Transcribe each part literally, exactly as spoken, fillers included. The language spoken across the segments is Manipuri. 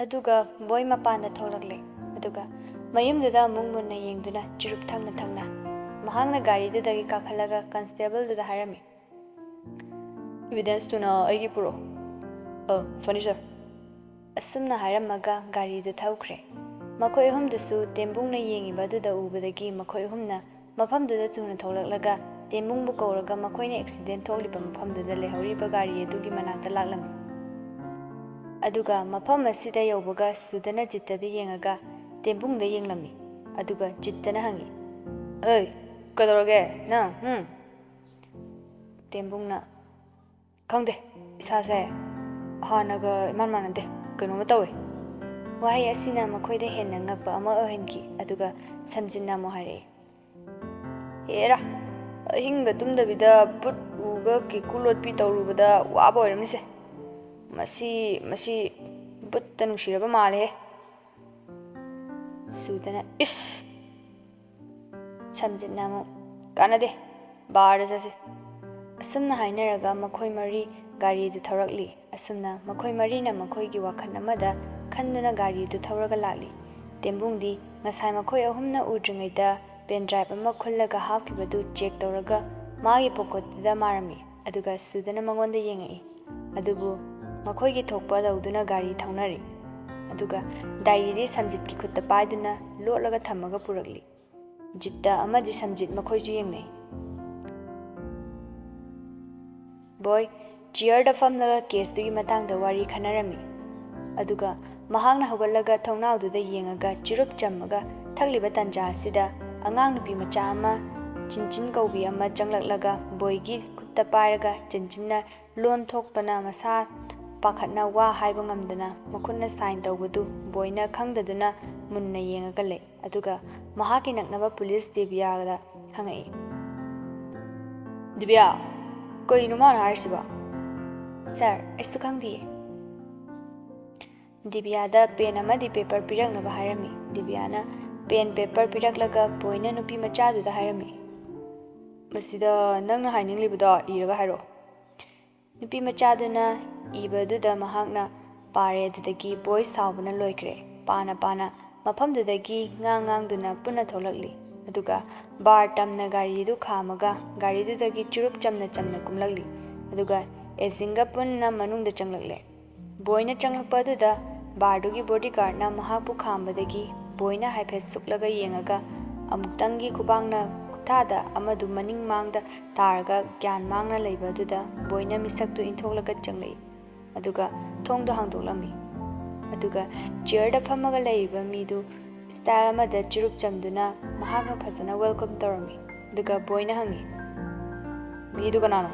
ꯑꯗꯨꯒ ꯕꯣꯏ ꯃꯄꯥꯟꯗ ꯊꯣꯛꯂꯛꯂꯦ꯫ ꯑꯗꯨꯒ ꯃꯌꯨꯝꯗꯨꯗ ꯑꯃꯨꯛ ꯃꯨꯟꯅ ꯌꯦꯡꯗꯨꯅ ꯆꯨꯔꯨꯞ ꯊꯛꯅ ꯊꯛꯅ ꯃꯍꯥꯛꯅ ꯒꯥꯔꯤꯗꯨꯗꯒꯤ ꯀꯥꯈꯠꯂꯒ ꯀꯟꯁꯇꯦꯕꯜꯗꯨꯗ ꯍꯥꯏꯔꯝꯃꯤ, "ꯏꯚꯤꯗꯦꯟꯁꯇꯨꯅ ꯑꯩꯒꯤ ꯄꯨꯔꯛꯑꯣ꯫ ꯑ, ꯐꯅꯤ ꯁꯥꯔ꯫" ꯑꯁꯨꯝꯅ ꯍꯥꯏꯔꯝꯃꯒ ꯒꯥꯔꯤꯗꯨ ꯊꯧꯈ꯭ꯔꯦ꯫ ꯃꯈꯣꯏ ꯑꯍꯨꯝꯗꯨꯁꯨ ꯇꯦꯝꯕꯨꯡꯅ ꯌꯦꯡꯉꯤꯕ ꯑꯗꯨꯗ ꯎꯕꯗꯒꯤ ꯃꯈꯣꯏ ꯑꯍꯨꯝꯅ ꯃꯐꯝꯗꯨꯗ ꯊꯨꯅ ꯊꯣꯛꯂꯛꯂꯒ ꯇꯦꯝꯕꯨꯡꯕꯨ ꯀꯧꯔꯒ ꯃꯈꯣꯏꯅ ꯑꯦꯛꯁꯤꯗꯦꯟ ꯊꯣꯛꯂꯤꯕ ꯃꯐꯝꯗꯨꯗ ꯂꯩꯍꯧꯔꯤꯕ ꯒꯥꯔꯤ ꯑꯗꯨꯒꯤ ꯃꯅꯥꯛꯇ ꯂꯥꯛꯂꯝꯃꯤ꯫ ꯑꯗꯨꯒ ꯃꯐꯝ ꯑꯁꯤꯗ ꯌꯧꯕꯒ ꯁꯨꯗꯅ ꯖꯤꯠꯇꯗ ꯌꯦꯡꯉꯒ ꯇꯦꯝꯕꯨꯡꯗ ꯌꯦꯡꯂꯝꯃꯤ꯫ ꯑꯗꯨꯒ ꯖꯤꯠꯇꯅ ꯍꯪꯉꯤ, "ꯑꯩ, ꯀꯩꯗꯧꯔꯒꯦ ꯅꯪ? ꯍꯨꯝ?" ꯇꯦꯝꯕꯨꯡꯅ, "ꯈꯪꯗꯦ, ꯏꯁꯥꯁꯦ ꯍꯥꯟꯅꯒ ꯏꯃꯥꯟ ꯃꯥꯟꯅꯗꯦ, ꯀꯩꯅꯣꯝꯃ ꯇꯧꯋꯦ꯫" ꯋꯥꯍꯩ ꯑꯁꯤꯅ ꯃꯈꯣꯏꯗ ꯍꯦꯟꯅ ꯉꯛꯄ ꯑꯃ ꯑꯣꯏꯍꯟꯈꯤ꯫ ꯑꯗꯨꯒ ꯁꯝꯖꯤꯟꯅ ꯑꯃꯨꯛ ꯍꯥꯏꯔꯛꯏ, "ꯍꯦꯔꯥ, ꯑꯍꯤꯡꯒ ꯇꯨꯝꯗꯕꯤꯗ ꯕꯨꯠ ꯎꯒ ꯀꯦꯀꯨ ꯂꯣꯠꯄꯤ ꯇꯧꯔꯨꯕꯗ ꯋꯥꯕ ꯑꯣꯏꯔꯝꯅꯤꯁꯦ꯫ ꯃꯁꯤ, ꯃꯁꯤ ꯕꯨꯠꯇ ꯅꯨꯡꯁꯤꯔꯕ ꯃꯥꯜꯂꯦꯍꯦ꯫" ꯁꯨꯗꯅ, "ꯏꯁ!" ꯁꯝꯖꯤꯠꯅ ꯑꯃꯨꯛ, "ꯀꯥꯟꯅꯗꯦ, ꯕꯥꯔꯗ ꯆꯠꯁꯤ꯫" ꯑꯁꯨꯝꯅ ꯍꯥꯏꯅꯔꯒ ꯃꯈꯣꯏ ꯃꯔꯤ ꯒꯥꯔꯤꯗꯨ ꯊꯧꯔꯛꯂꯤ꯫ ꯑꯁꯨꯝꯅ ꯃꯈꯣꯏ ꯃꯔꯤꯅ ꯃꯈꯣꯏꯒꯤ ꯋꯥꯈꯜ ꯑꯃꯗ ꯈꯟꯗꯨꯅ ꯒꯥꯔꯤꯗꯨ ꯊꯧꯔꯒ ꯂꯥꯛꯂꯤ꯫ ꯇꯦꯝꯕꯨꯡꯗꯤ ꯉꯁꯥꯏ ꯃꯈꯣꯏ ꯑꯍꯨꯝꯅ ꯎꯗ꯭ꯔꯤꯉꯩꯗ ꯄꯦꯟ ꯗ꯭ꯔꯥꯏꯚ ꯑꯃ ꯈꯨꯜꯂꯒ ꯍꯥꯞꯈꯤꯕꯗꯨ ꯆꯦꯛ ꯇꯧꯔꯒ ꯃꯥꯒꯤ ꯄꯣꯀꯣꯠꯇꯨꯗ ꯃꯥꯔꯝꯃꯤ꯫ ꯑꯗꯨꯒ ꯁꯨꯗꯅ ꯃꯉꯣꯟꯗ ꯌꯦꯡꯉꯛꯏ꯫ ꯑꯗꯨꯕꯨ ꯃꯈꯣꯏꯒꯤ ꯊꯣꯛꯄ ꯇꯧꯗꯨꯅ ꯒꯥꯔꯤ ꯊꯧꯅꯔꯤ꯫ ꯑꯗꯨꯒ ꯗꯥꯏꯔꯤꯗꯤ ꯁꯝꯖꯤꯠꯀꯤ ꯈꯨꯠꯇ ꯄꯥꯏꯗꯨꯅ ꯂꯣꯠꯂꯒ ꯊꯝꯃꯒ ꯄꯨꯔꯛꯂꯤ꯫ ꯖꯤꯠꯇ ꯑꯃꯗꯤ ꯁꯝꯖꯤꯠ ꯃꯈꯣꯏꯁꯨ ꯌꯦꯡꯅꯩ꯫ ꯕꯣꯏ ꯆꯤꯌꯔꯗ ꯐꯝꯂꯒ ꯀꯦꯁꯇꯨꯒꯤ ꯃꯇꯥꯡꯗ ꯋꯥꯔꯤ ꯈꯟꯅꯔꯝꯃꯤ꯫ ꯑꯗꯨꯒ ꯃꯍꯥꯛꯅ ꯍꯧꯒꯠꯂꯒ ꯊꯣꯡꯅꯥꯎꯗꯨꯗ ꯌꯦꯡꯉꯒ ꯆꯨꯔꯨꯞ ꯆꯝꯃꯒ ꯊꯛꯂꯤꯕ ꯇꯟꯖꯥ ꯑꯁꯤꯗ ꯑꯉꯥꯡ ꯅꯨꯄꯤ ꯃꯆꯥ ꯑꯃ, ꯆꯤꯟꯆꯤꯟ ꯀꯧꯕꯤ ꯑꯃ ꯆꯪꯂꯛꯂꯒ ꯕꯣꯏꯒꯤ ꯈꯨꯠꯇ ꯄꯥꯏꯔꯒ ꯆꯤꯟꯆꯤꯟꯅ ꯂꯣꯟ ꯊꯣꯛꯇꯅ ꯃꯁꯥ ꯄꯥꯈꯠꯅ ꯋꯥ ꯍꯥꯏꯕ ꯉꯝꯗꯅ ꯃꯈꯨꯠꯅ ꯁꯥꯏꯟ ꯇꯧꯕꯗꯨ ꯕꯣꯏꯅ ꯈꯪꯗꯗꯨꯅ ꯃꯨꯟꯅ ꯌꯦꯡꯉꯒ ꯂꯩ꯫ ꯑꯗꯨꯒ ꯃꯍꯥꯛꯀꯤ ꯅꯛꯅꯕ ꯄꯨꯂꯤꯁ ꯗꯤꯕꯤꯌꯥꯗ ꯍꯪꯉꯛꯏ, "ꯗꯤꯕꯤꯌꯥ, ꯀꯩꯅꯣ ꯃꯥꯅ ꯍꯥꯏꯔꯤꯁꯤꯕꯣ?" "ꯁꯥꯔ, ꯑꯩꯁꯨ ꯈꯪꯗꯤꯌꯦ꯫" ꯗꯤꯕꯤꯌꯥꯗ ꯄꯦꯟ ꯑꯃꯗꯤ ꯄꯦꯄꯔ ꯄꯤꯔꯛꯅꯕ ꯍꯥꯏꯔꯝꯃꯤ꯫ ꯗꯤꯕꯤꯌꯥꯅ ꯄꯦꯟ ꯄꯦꯄꯔ ꯄꯤꯔꯛꯂꯒ ꯕꯣꯏꯅ ꯅꯨꯄꯤ ꯃꯆꯥꯗꯨꯗ ꯍꯥꯏꯔꯝꯃꯤ, "ꯃꯁꯤꯗ ꯅꯪꯅ ꯍꯥꯏꯅꯤꯡꯂꯤꯕꯗꯣ ꯏꯔꯒ ꯍꯥꯏꯔꯛꯑꯣ꯫" ꯅꯨꯄꯤ ꯃꯆꯥꯗꯨꯅ ꯏꯕꯗꯨꯗ ꯃꯍꯥꯛꯅ ꯄꯥꯔꯦ꯫ ꯑꯗꯨꯗꯒꯤ ꯕꯣꯏ ꯁꯥꯎꯕꯅ ꯂꯣꯏꯈ꯭ꯔꯦ꯫ ꯄꯥꯅ ꯄꯥꯅ ꯃꯐꯝꯗꯨꯗꯒꯤ ꯉꯥꯡ ꯉꯥꯡꯗꯨꯅ ꯄꯨꯟꯅ ꯊꯣꯛꯂꯛꯂꯤ꯫ ꯑꯗꯨꯒ ꯕꯥꯔ ꯇꯝꯅ ꯒꯥꯔꯤꯗꯨ ꯈꯥꯝꯃꯒ ꯒꯥꯔꯤꯗꯨꯗꯒꯤ ꯆꯨꯔꯨꯞ ꯆꯝꯅ ꯆꯝꯅ ꯀꯨꯝꯂꯛꯂꯤ꯫ ꯑꯗꯨꯒ ꯑꯦꯖꯤꯡꯒ ꯄꯨꯟꯅ ꯃꯅꯨꯡꯗ ꯆꯪꯂꯛꯂꯦ꯫ ꯕꯣꯏꯅ ꯆꯪꯂꯛꯄ ꯑꯗꯨꯗ ꯕꯥꯔꯗꯨꯒꯤ ꯕꯣꯗꯤꯒꯥꯔꯗꯅ ꯃꯍꯥꯛꯄꯨ ꯈꯥꯝꯕꯗꯒꯤ ꯕꯣꯏꯅ ꯍꯥꯏꯐꯦꯠ ꯁꯨꯛꯂꯒ ꯌꯦꯡꯉꯒ ꯑꯃꯨꯛꯇꯪꯒꯤ ꯈꯨꯕꯥꯛꯅ ꯈꯨꯠꯊꯥꯗ ꯑꯃꯗꯨ ꯃꯅꯤꯡ ꯃꯥꯡꯗ ꯇꯥꯔꯒ ꯒ꯭ꯌꯥꯟ ꯃꯥꯡꯅ ꯂꯩꯕ ꯑꯗꯨꯗ ꯕꯣꯏꯅ ꯃꯤꯁꯛꯇꯨ ꯏꯟꯊꯣꯛꯂꯒ ꯆꯪꯂꯛꯏ꯫ ꯑꯗꯨꯒ ꯊꯣꯡꯗꯣ ꯍꯥꯡꯗꯣꯛꯂꯝꯃꯤ꯫ ꯑꯗꯨꯒ ꯆꯤꯌꯔꯗ ꯐꯝꯃꯒ ꯂꯩꯔꯤꯕ ꯃꯤꯗꯨ ꯁ꯭ꯇꯥꯏꯜ ꯑꯃꯗ ꯆꯨꯔꯨꯞ ꯆꯝꯗꯨꯅ ꯃꯍꯥꯛꯅ ꯐꯖꯅ ꯋꯦꯜꯀꯝ ꯇꯧꯔꯝꯃꯤ꯫ ꯑꯗꯨꯒ ꯕꯣꯏꯅ ꯍꯪꯉꯤ, "ꯃꯤꯗꯨ ꯀꯅꯥꯅꯣ?"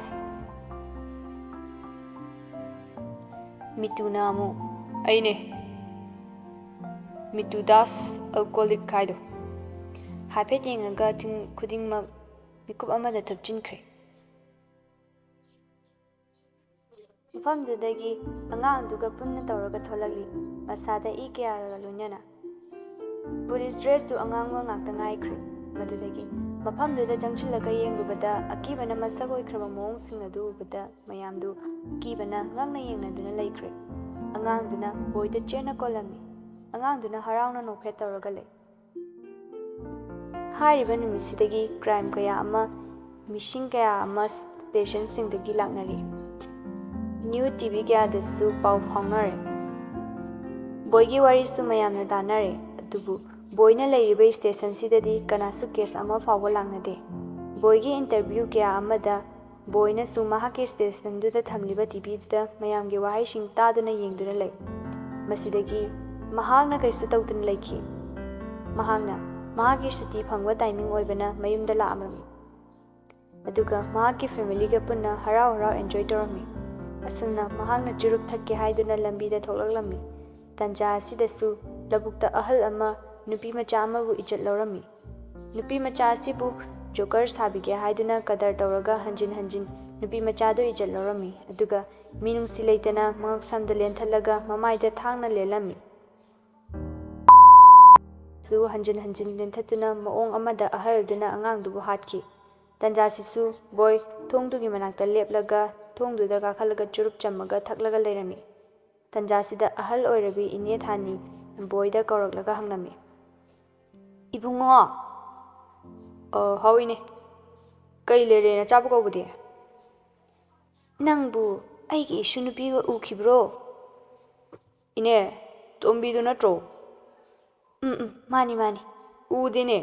ꯃꯤꯇꯨꯅ ꯑꯃꯨꯛ, "ꯑꯩꯅꯦ, ꯃꯤꯇꯨ ꯗꯥꯁ ꯑꯜꯀꯣꯍꯣꯂꯤꯛ ꯍꯥꯏꯗꯣ"꯫ ꯍꯥꯏꯐꯦꯠ ꯌꯦꯡꯉꯒ ꯊꯤꯡ ꯈꯨꯗꯤꯡꯃꯛ ꯃꯤꯀꯨꯞ ꯑꯃꯗ ꯊꯨꯞꯆꯤꯟꯈ꯭ꯔꯦ꯫ ꯃꯐꯝꯗꯨꯗꯒꯤ ꯑꯉꯥꯡꯗꯨꯒ ꯄꯨꯟꯅ ꯇꯧꯔꯒ ꯊꯣꯛꯂꯛꯂꯤ, ꯃꯁꯥꯗ ꯏ ꯀꯌꯥꯒ ꯂꯣꯏꯅꯅ꯫ ꯄꯨꯂꯤꯁ ꯗ꯭ꯔꯦꯁꯇꯨ ꯑꯉꯥꯡꯕ ꯉꯥꯛꯇ ꯉꯥꯏꯈ꯭ꯔꯦ꯫ ꯃꯗꯨꯗꯒꯤ ꯃꯐꯝꯗꯨꯗ ꯆꯪꯁꯤꯜꯂꯒ ꯌꯦꯡꯂꯨꯕꯗ ꯑꯀꯤꯕꯅ ꯃꯁꯛ ꯑꯣꯏꯈ꯭ꯔꯕ ꯃꯑꯣꯡꯁꯤꯡ ꯑꯗꯨ ꯎꯕꯗ ꯃꯌꯥꯝꯗꯨ ꯑꯀꯤꯕꯅ ꯉꯛꯅ ꯌꯦꯡꯅꯗꯨꯅ ꯂꯩꯈ꯭ꯔꯦ꯫ ꯑꯉꯥꯡꯗꯨꯅ ꯕꯣꯏꯗ ꯆꯦꯠꯅ ꯀꯣꯜꯂꯝꯃꯤ꯫ ꯑꯉꯥꯡꯗꯨꯅ ꯍꯔꯥꯎꯅ ꯅꯣꯛꯐꯦꯠ ꯇꯧꯔꯒ ꯂꯩ꯫ ꯍꯥꯏꯔꯤꯕ ꯅꯨꯃꯤꯠꯁꯤꯗꯒꯤ ꯀ꯭ꯔꯥꯏꯝ ꯀꯌꯥ ꯑꯃ, ꯃꯤꯁꯤꯡ ꯀꯌꯥ ꯑꯃ ꯁ꯭ꯇꯦꯁꯟꯁꯤꯡꯗꯒꯤ ꯂꯥꯛꯅꯔꯤ꯫ ꯅ꯭ꯌꯨ ꯇꯤ ꯚꯤ ꯀꯌꯥꯗꯁꯨ ꯄꯥꯎ ꯐꯥꯎꯅꯔꯦ꯫ ꯕꯣꯏꯒꯤ ꯋꯥꯔꯤꯁꯨ ꯃꯌꯥꯝꯅ ꯇꯥꯅꯔꯦ, ꯑꯗꯨꯕꯨ ꯕꯣꯏꯅ ꯂꯩꯔꯤꯕ ꯁ꯭ꯇꯦꯁꯟꯁꯤꯗꯗꯤ ꯀꯅꯥꯁꯨ ꯀꯦꯁ ꯑꯃ ꯐꯥꯎꯕ ꯂꯥꯛꯅꯗꯦ꯫ ꯕꯣꯏꯒꯤ ꯏꯟꯇꯔꯚ꯭ꯌꯨ ꯀꯌꯥ ꯑꯃꯗ ꯕꯣꯏꯅꯁꯨ ꯃꯍꯥꯛꯀꯤ ꯁ꯭ꯇꯦꯁꯟꯗꯨꯗ ꯊꯝꯂꯤꯕ ꯇꯤ ꯚꯤꯗꯨꯗ ꯃꯌꯥꯝꯒꯤ ꯋꯥꯍꯩꯁꯤꯡ ꯇꯥꯗꯨꯅ ꯌꯦꯡꯗꯨꯅ ꯂꯩ꯫ ꯃꯁꯤꯗꯒꯤ ꯃꯍꯥꯛꯅ ꯀꯩꯁꯨ ꯇꯧꯗꯅ ꯂꯩꯈꯤ꯫ ꯃꯍꯥꯛꯅ ꯃꯍꯥꯛꯀꯤ ꯁꯨꯇꯤ ꯐꯪꯕ ꯇꯥꯏꯃꯤꯡ ꯑꯣꯏꯕꯅ ꯃꯌꯨꯝꯗ ꯂꯥꯛꯂꯝꯃꯤ꯫ ꯑꯗꯨꯒ ꯃꯍꯥꯛꯀꯤ ꯐꯦꯃꯤꯂꯤꯒ ꯄꯨꯟꯅ ꯍꯔꯥꯎ ꯍꯔꯥꯎ ꯑꯦꯟꯖꯣꯏ ꯇꯧꯔꯝꯃꯤ꯫ ꯑꯁꯨꯝꯅ ꯃꯍꯥꯛꯅ ꯆꯨꯔꯨꯞ ꯊꯛꯀꯦ ꯍꯥꯏꯗꯨꯅ ꯂꯝꯕꯤꯗ ꯊꯣꯛꯂꯛꯂꯝꯃꯤ꯫ ꯇꯟꯖꯥ ꯑꯁꯤꯗꯁꯨ ꯂꯧꯕꯨꯛꯇ ꯑꯍꯜ ꯑꯃ ꯅꯨꯄꯤ ꯃꯆꯥ ꯑꯃꯕꯨ ꯏꯖꯠ ꯂꯧꯔꯝꯃꯤ꯫ ꯅꯨꯄꯤ ꯃꯆꯥ ꯑꯁꯤꯕꯨ ꯖꯣꯀꯔ ꯁꯥꯕꯤꯒꯦ ꯍꯥꯏꯗꯨꯅ ꯀꯗꯔ ꯇꯧꯔꯒ ꯍꯟꯖꯤꯟ ꯍꯟꯖꯤꯟ ꯅꯨꯄꯤ ꯃꯆꯥꯗꯨ ꯏꯖꯠ ꯂꯧꯔꯝꯃꯤ꯫ ꯑꯗꯨꯒ ꯃꯤꯅꯨꯡꯁꯤ ꯂꯩꯇꯅ ꯃꯉꯛꯁꯝꯗ ꯂꯦꯟꯊꯠꯂꯒ ꯃꯃꯥꯏꯗ ꯊꯥꯡꯅ ꯂꯦꯜꯂꯝꯃꯤ꯫ ꯁꯨ ꯍꯟꯖꯤꯟ ꯍꯟꯖꯤꯟ ꯂꯦꯟꯊꯠꯇꯨꯅ ꯃꯑꯣꯡ ꯑꯃꯗ ꯑꯍꯜꯗꯨꯅ ꯑꯉꯥꯡꯗꯨꯕꯨ ꯍꯥꯠꯈꯤ꯫ ꯇꯟꯖꯥꯁꯤꯁꯨ ꯕꯣꯏ ꯊꯣꯡꯗꯨꯒꯤ ꯃꯅꯥꯛꯇ ꯂꯦꯞꯂꯒ ꯊꯣꯡꯗꯨꯗ ꯀꯥꯈꯠꯂꯒ ꯆꯨꯔꯨꯞ ꯆꯝꯃꯒ ꯊꯛꯂꯒ ꯂꯩꯔꯝꯃꯤ꯫ ꯇꯟꯖꯥꯁꯤꯗ ꯑꯍꯜ ꯑꯣꯏꯔꯕꯤ ꯏꯅꯦ ꯊꯥꯅꯤ ꯕꯣꯏꯗ ꯀꯧꯔꯛꯂꯒ ꯍꯪꯂꯝꯃꯤ, "ꯏꯕꯨꯡꯉꯣ!" "ꯑ, ꯍꯥꯎ ꯏꯅꯦ꯫ ꯀꯩ ꯂꯩꯔꯦ ꯅꯆꯥꯕꯨ ꯀꯧꯕꯗꯤ?" "ꯅꯪꯕꯨ ꯑꯩꯒꯤ ꯏꯁꯨ ꯅꯨꯄꯤꯒ ꯎꯈꯤꯕ꯭ꯔꯣ?" "ꯏꯅꯦ, ꯇꯣꯝꯕꯤꯗꯨ ꯅꯠꯇ꯭ꯔꯣ?" "ꯎꯝ, ꯎꯝ, ꯃꯥꯅꯤ, ꯃꯥꯅꯤ꯫ ꯎꯗꯦꯅꯦ꯫"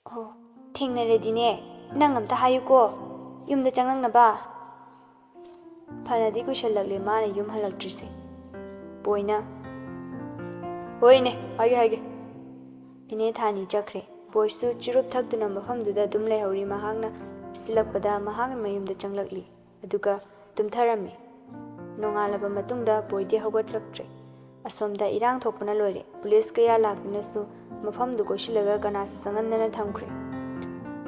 "ꯑꯣ, ꯊꯦꯡꯅꯔꯗꯤꯅꯦ, ꯅꯪ ꯑꯝꯇ ꯍꯥꯏꯌꯨꯀꯣ, ꯌꯨꯝꯗ ꯆꯪꯂꯛꯅꯕ꯫" ꯐꯅꯗꯤ ꯀꯨꯏꯁꯜꯂꯛꯂꯦ ꯃꯥꯅ ꯌꯨꯝ ꯍꯜꯂꯛꯇ꯭ꯔꯤꯁꯦ꯫ ꯕꯣꯏꯅ, "ꯍꯣꯏꯅꯦ, ꯍꯥꯏꯒꯦ, ꯍꯥꯏꯒꯦ꯫" ꯏꯅꯦ ꯊꯥꯅꯤ ꯆꯠꯈ꯭ꯔꯦ꯫ ꯕꯣꯏꯁꯨ ꯆꯨꯔꯨꯞ ꯊꯛꯇꯨꯅ ꯃꯐꯝꯗꯨꯗ ꯑꯗꯨꯝ ꯂꯩꯍꯧꯔꯤ꯫ ꯃꯍꯥꯛꯅ ꯄꯤꯁꯤꯜꯂꯛꯄꯗ ꯃꯍꯥꯛꯅ ꯃꯌꯨꯝꯗ ꯆꯪꯂꯛꯂꯤ, ꯑꯗꯨꯒ ꯇꯨꯝꯊꯔꯝꯃꯤ꯫ ꯅꯣꯡꯉꯥꯜꯂꯕ ꯃꯇꯨꯡꯗ ꯕꯣꯏꯗꯤ ꯍꯧꯒꯠꯂꯛꯇ꯭ꯔꯦ꯫ ꯑꯁꯣꯝꯗ ꯏꯔꯥꯡ ꯊꯣꯛꯄꯅ ꯂꯣꯏꯔꯦ꯫ ꯄꯨꯂꯤꯁ ꯀꯌꯥ ꯂꯥꯛꯇꯨꯅꯁꯨ ꯃꯐꯝꯗꯨ ꯀꯣꯏꯁꯤꯜꯂꯒ ꯀꯅꯥꯁꯨ ꯆꯪꯍꯟꯗꯅ ꯊꯝꯈ꯭ꯔꯦ꯫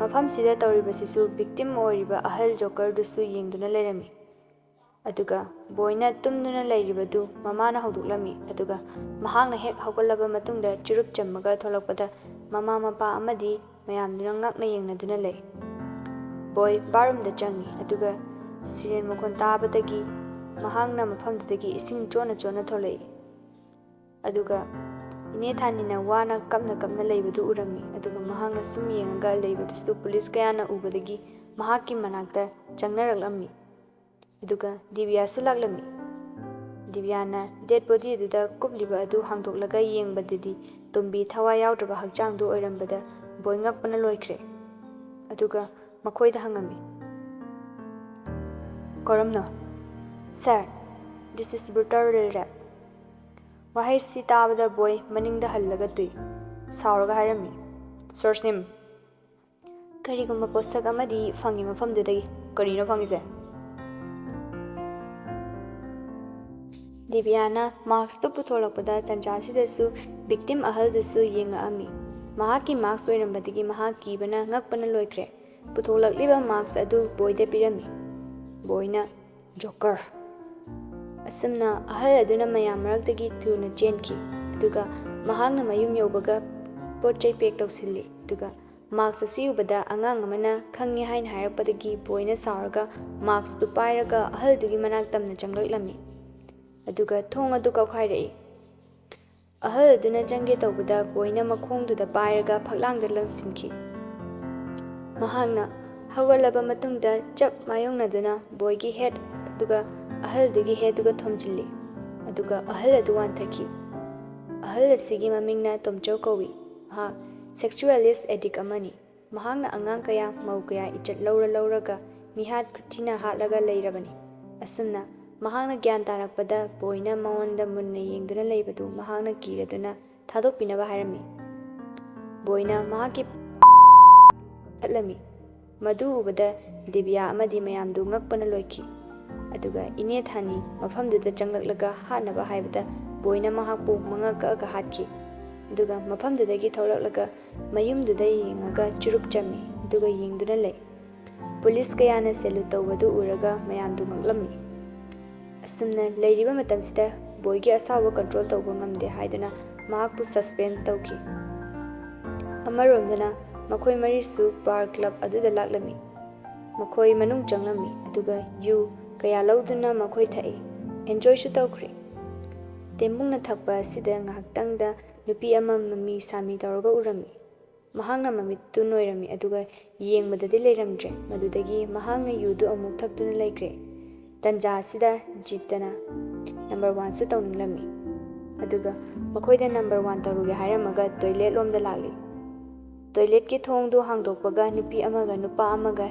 ꯃꯐꯝꯁꯤꯗ ꯇꯧꯔꯤꯕꯁꯤꯁꯨ ꯚꯤꯛꯇꯤꯝ ꯑꯣꯏꯔꯤꯕ ꯑꯍꯜ ꯖꯣꯀꯔꯗꯨꯁꯨ ꯌꯦꯡꯗꯨꯅ ꯂꯩꯔꯝꯃꯤ꯫ ꯑꯗꯨꯒ ꯕꯣꯏꯅ ꯇꯨꯝꯗꯨꯅ ꯂꯩꯔꯤꯕꯗꯨ ꯃꯃꯥꯅ ꯍꯧꯗꯣꯛꯂꯝꯃꯤ꯫ ꯑꯗꯨꯒ ꯃꯍꯥꯛꯅ ꯍꯦꯛ ꯍꯧꯒꯠꯂꯕ ꯃꯇꯨꯡꯗ ꯆꯨꯔꯨꯞ ꯆꯝꯃꯒ ꯊꯣꯛꯂꯛꯄꯗ ꯃꯃꯥ ꯃꯄꯥ ꯑꯃꯗꯤ ꯃꯌꯥꯝꯗꯨꯅ ꯉꯛꯅ ꯌꯦꯡꯅꯗꯨꯅ ꯂꯩ꯫ ꯕꯣꯏ ꯕꯥꯠꯔꯨꯝꯗ ꯆꯪꯉꯤ, ꯑꯗꯨꯒ ꯁꯤꯔꯦꯟ ꯃꯈꯣꯟ ꯇꯥꯕꯗꯒꯤ ꯃꯍꯥꯛꯅ ꯃꯐꯝꯗꯨꯗꯒꯤ ꯏꯁꯤꯡ ꯆꯣꯠꯅ ꯆꯣꯠꯅ ꯊꯣꯛꯂꯛꯏ꯫ ꯑꯗꯨꯒ ꯏꯅꯦ ꯊꯥꯅꯤꯅ ꯋꯥꯅ ꯀꯞꯅ ꯀꯞꯅ ꯂꯩꯕꯗꯨ ꯎꯔꯝꯃꯤ꯫ ꯑꯗꯨꯒ ꯃꯍꯥꯛꯅ ꯁꯨꯝ ꯌꯦꯡꯉꯒ ꯂꯩꯕꯗꯨꯁꯨ ꯄꯨꯂꯤꯁ ꯀꯌꯥꯅ ꯎꯕꯗꯒꯤ ꯃꯍꯥꯛꯀꯤ ꯃꯅꯥꯛꯇ ꯆꯪꯅꯔꯛꯂꯝꯃꯤ꯫ ꯑꯗꯨꯒ ꯗꯤꯕꯤꯌꯥꯁꯨ ꯂꯥꯛꯂꯝꯃꯤ꯫ ꯗꯤꯕꯤꯌꯥꯅ ꯗꯦꯗ ꯕꯣꯗꯤ ꯑꯗꯨꯗ ꯀꯨꯞꯂꯤꯕ ꯑꯗꯨ ꯍꯥꯡꯗꯣꯛꯂꯒ ꯌꯦꯡꯕꯗꯗꯤ ꯇꯣꯝꯕꯤ ꯊꯋꯥꯏ ꯌꯥꯎꯗ꯭ꯔꯕ ꯍꯛꯆꯥꯡꯗꯨ ꯑꯣꯏꯔꯝꯕꯗ ꯕꯣꯏ ꯉꯛꯄꯅ ꯂꯣꯏꯈ꯭ꯔꯦ꯫ ꯑꯗꯨꯒ ꯃꯈꯣꯏꯗ ꯍꯪꯉꯝꯃꯤ, "ꯀꯔꯝꯅ?" "Sir, this is brutal rape." ꯋꯥꯍꯩꯁꯤ ꯇꯥꯕꯗ ꯕꯣꯏ ꯃꯅꯤꯡꯗ ꯍꯜꯂꯒ ꯇꯨꯏ꯫ ꯁꯥꯎꯔꯒ ꯍꯥꯏꯔꯝꯃꯤ, "Search him." "ꯀꯔꯤꯒꯨꯝꯕ ꯄꯣꯠꯁꯛ ꯑꯃꯗꯤ ꯐꯪꯉꯤ ꯃꯐꯝꯗꯨꯗꯒꯤ꯫" "ꯀꯔꯤꯅꯣ ꯐꯪꯉꯤꯁꯦ?" ꯗꯤꯕꯤꯌꯥꯅ ꯃꯥꯛꯁꯇꯨ ꯄꯨꯊꯣꯔꯛꯄꯗ ꯇꯟꯖꯥꯁꯤꯗꯁꯨ ꯚꯤꯛꯇꯤꯝ ꯑꯍꯜꯗꯨꯁꯨ ꯌꯦꯡꯉꯛꯑꯝꯃꯤ꯫ ꯃꯍꯥꯛꯀꯤ ꯃꯥꯛꯁ ꯑꯣꯏꯔꯝꯕꯗꯒꯤ ꯃꯍꯥꯛ ꯀꯤꯕꯅ ꯉꯛꯄꯅ ꯂꯣꯏꯈ꯭ꯔꯦ꯫ ꯄꯨꯊꯣꯛꯂꯛꯂꯤꯕ ꯃꯥꯛꯁ ꯑꯗꯨ ꯕꯣꯏꯗ ꯄꯤꯔꯝꯃꯤ꯫ ꯕꯣꯏꯅ, "ꯖꯣꯀꯔ!" ꯑꯁꯨꯝꯅ ꯑꯍꯜ ꯑꯗꯨꯅ ꯃꯌꯥꯝ ꯃꯔꯛꯇꯒꯤ ꯊꯨꯅ ꯆꯦꯟꯈꯤ, ꯑꯗꯨꯒ ꯃꯍꯥꯛꯅ ꯃꯌꯨꯝ ꯌꯧꯕꯒ ꯄꯣꯠ ꯆꯩ ꯄꯦꯛ ꯇꯧꯁꯤꯜꯂꯤ꯫ ꯑꯗꯨꯒ ꯃꯥꯛꯁ ꯑꯁꯤ ꯎꯕꯗ ꯑꯉꯥꯡ ꯑꯃꯅ ꯈꯪꯉꯤ ꯍꯥꯏꯅ ꯍꯥꯏꯔꯛꯄꯗꯒꯤ ꯕꯣꯏꯅ ꯁꯥꯎꯔꯒ ꯃꯥꯛꯁꯇꯨ ꯄꯥꯏꯔꯒ ꯑꯍꯜꯗꯨꯒꯤ ꯃꯅꯥꯛ ꯇꯝꯅ ꯆꯪꯂꯛꯂꯝꯃꯤ꯫ ꯑꯗꯨꯒ ꯊꯣꯡ ꯑꯗꯨ ꯀꯥꯎꯈꯥꯏꯔꯛꯏ꯫ ꯑꯍꯜ ꯑꯗꯨꯅ ꯆꯪꯒꯦ ꯇꯧꯕꯗ ꯕꯣꯏꯅ ꯃꯈꯣꯡꯗꯨꯗ ꯄꯥꯏꯔꯒ ꯐꯛꯂꯥꯡꯗ ꯂꯪꯁꯤꯟꯈꯤ꯫ ꯃꯍꯥꯛꯅ ꯍꯧꯒꯠꯂꯕ ꯃꯇꯨꯡꯗ ꯆꯞ ꯃꯥꯌꯣꯡꯅꯗꯨꯅ ꯕꯣꯏꯒꯤ ꯍꯦꯠ ꯑꯗꯨꯒ ꯑꯍꯜꯗꯨꯒꯤ ꯍꯦꯠꯇꯨꯒ ꯊꯣꯝꯖꯤꯜꯂꯤ꯫ ꯑꯗꯨꯒ ꯑꯍꯜ ꯑꯗꯨ ꯋꯥꯟꯊꯈꯤ꯫ ꯑꯍꯜ ꯑꯁꯤꯒꯤ ꯃꯃꯤꯡꯅ ꯇꯣꯝꯆꯧ ꯀꯧꯏ꯫ ꯃꯍꯥꯛ ꯁꯦꯛꯁꯨꯑꯦꯂꯤꯁ ꯑꯦꯗꯤꯛ ꯑꯃꯅꯤ꯫ ꯃꯍꯥꯛꯅ ꯑꯉꯥꯡ ꯀꯌꯥ, ꯃꯧ ꯀꯌꯥ ꯏꯖꯠ ꯂꯧꯔ ꯂꯧꯔꯒ ꯃꯤꯍꯥꯠ ꯈꯨꯊꯤꯅ ꯍꯥꯠꯂꯒ ꯂꯩꯔꯕꯅꯤ꯫ ꯑꯁꯨꯝꯅ ꯃꯍꯥꯛꯅ ꯒ꯭ꯌꯥꯟ ꯇꯥꯔꯛꯄꯗ ꯕꯣꯏꯅ ꯃꯉꯣꯟꯗ ꯃꯨꯟꯅ ꯌꯦꯡꯗꯨꯅ ꯂꯩꯕꯗꯨ ꯃꯍꯥꯛꯅ ꯀꯤꯔꯗꯨꯅ ꯊꯥꯗꯣꯛꯄꯤꯅꯕ ꯍꯥꯏꯔꯝꯃꯤ꯫ ꯕꯣꯏꯅ ꯃꯍꯥꯛꯀꯤ ꯀꯛꯊꯠꯂꯝꯃꯤ꯫ ꯃꯗꯨ ꯎꯕꯗ ꯗꯤꯕꯤꯌꯥ ꯑꯃꯗꯤ ꯃꯌꯥꯝꯗꯨ ꯉꯛꯄꯅ ꯂꯣꯏꯈꯤ꯫ ꯑꯗꯨꯒ ꯏꯅꯦ ꯊꯥꯅꯤ ꯃꯐꯝꯗꯨꯗ ꯆꯪꯂꯛꯂꯒ ꯍꯥꯠꯅꯕ ꯍꯥꯏꯕꯗ ꯕꯣꯏꯅ ꯃꯍꯥꯛꯄꯨ ꯃꯉꯛ ꯀꯛꯑꯒ ꯍꯥꯠꯈꯤ꯫ ꯑꯗꯨꯒ ꯃꯐꯝꯗꯨꯗꯒꯤ ꯊꯣꯛꯂꯛꯂꯒ ꯃꯌꯨꯝꯗꯨꯗ ꯌꯦꯡꯉꯒ ꯆꯨꯔꯨꯞ ꯆꯝꯃꯤ꯫ ꯑꯗꯨꯒ ꯌꯦꯡꯗꯨꯅ ꯂꯩ꯫ ꯄꯨꯂꯤꯁ ꯀꯌꯥꯅ ꯁꯦꯂꯨꯠ ꯇꯧꯕꯗꯨ ꯎꯔꯒ ꯃꯌꯥꯝꯗꯨ ꯉꯛꯂꯝꯃꯤ꯫ ꯑꯁꯨꯝꯅ ꯂꯩꯔꯤꯕ ꯃꯇꯝꯁꯤꯗ ꯕꯣꯏꯒꯤ ꯑꯁꯥꯎꯕ ꯀꯟꯇ꯭ꯔꯣꯜ ꯇꯧꯕ ꯉꯝꯗꯦ ꯍꯥꯏꯗꯨꯅ ꯃꯍꯥꯛꯄꯨ ꯁꯁꯄꯦꯟ ꯇꯧꯈꯤ꯫ ꯑꯃꯔꯣꯝꯗꯅ ꯃꯈꯣꯏ ꯃꯔꯤꯁꯨ ꯕꯥꯔ ꯀ꯭ꯂꯕ ꯑꯗꯨꯗ ꯂꯥꯛꯂꯝꯃꯤ꯫ ꯃꯈꯣꯏ ꯃꯅꯨꯡ ꯆꯪꯂꯝꯃꯤ, ꯑꯗꯨꯒ ꯌꯨ ꯀꯌꯥ ꯂꯧꯗꯨꯅ ꯃꯈꯣꯏ ꯊꯛꯏ, ꯑꯦꯟꯖꯣꯏꯁꯨ ꯇꯧꯈ꯭ꯔꯦ꯫ ꯇꯦꯝꯕꯨꯡꯅ ꯊꯛꯄ ꯑꯁꯤꯗ ꯉꯥꯏꯍꯥꯛꯇꯪꯗ ꯅꯨꯄꯤ ꯑꯃ ꯃꯃꯤ ꯁꯥꯃꯤ ꯇꯧꯔꯒ ꯎꯔꯝꯃꯤ꯫ ꯃꯍꯥꯛꯅ ꯃꯃꯤꯠꯇꯨ ꯅꯣꯏꯔꯝꯃꯤ, ꯑꯗꯨꯒ ꯌꯦꯡꯕꯗꯗꯤ ꯂꯩꯔꯝꯗ꯭ꯔꯦ꯫ ꯃꯗꯨꯗꯒꯤ ꯃꯍꯥꯛꯅ ꯌꯨꯗꯨ ꯑꯃꯨꯛ ꯊꯛꯇꯨꯅ ꯂꯩꯈ꯭ꯔꯦ꯫ ꯇꯟꯖꯥ ꯑꯁꯤꯗ ꯖꯤꯠꯇꯅ ꯅꯝꯕꯔ ꯋꯥꯟꯁꯨ ꯇꯧꯅꯤꯡꯂꯝꯃꯤ꯫ ꯑꯗꯨꯒ ꯃꯈꯣꯏꯗ ꯅꯝꯕꯔ ꯋꯥꯟ ꯇꯧꯔꯨꯒꯦ ꯍꯥꯏꯔꯝꯃꯒ ꯇꯣꯏꯂꯦꯠ ꯂꯣꯝꯗ ꯂꯥꯛꯂꯤ꯫ ꯇꯣꯏꯂꯦꯠꯀꯤ ꯊꯣꯡꯗꯨ ꯍꯥꯡꯗꯣꯛꯄꯒ ꯅꯨꯄꯤ ꯑꯃꯒ ꯅꯨꯄꯥ ꯑꯃꯒ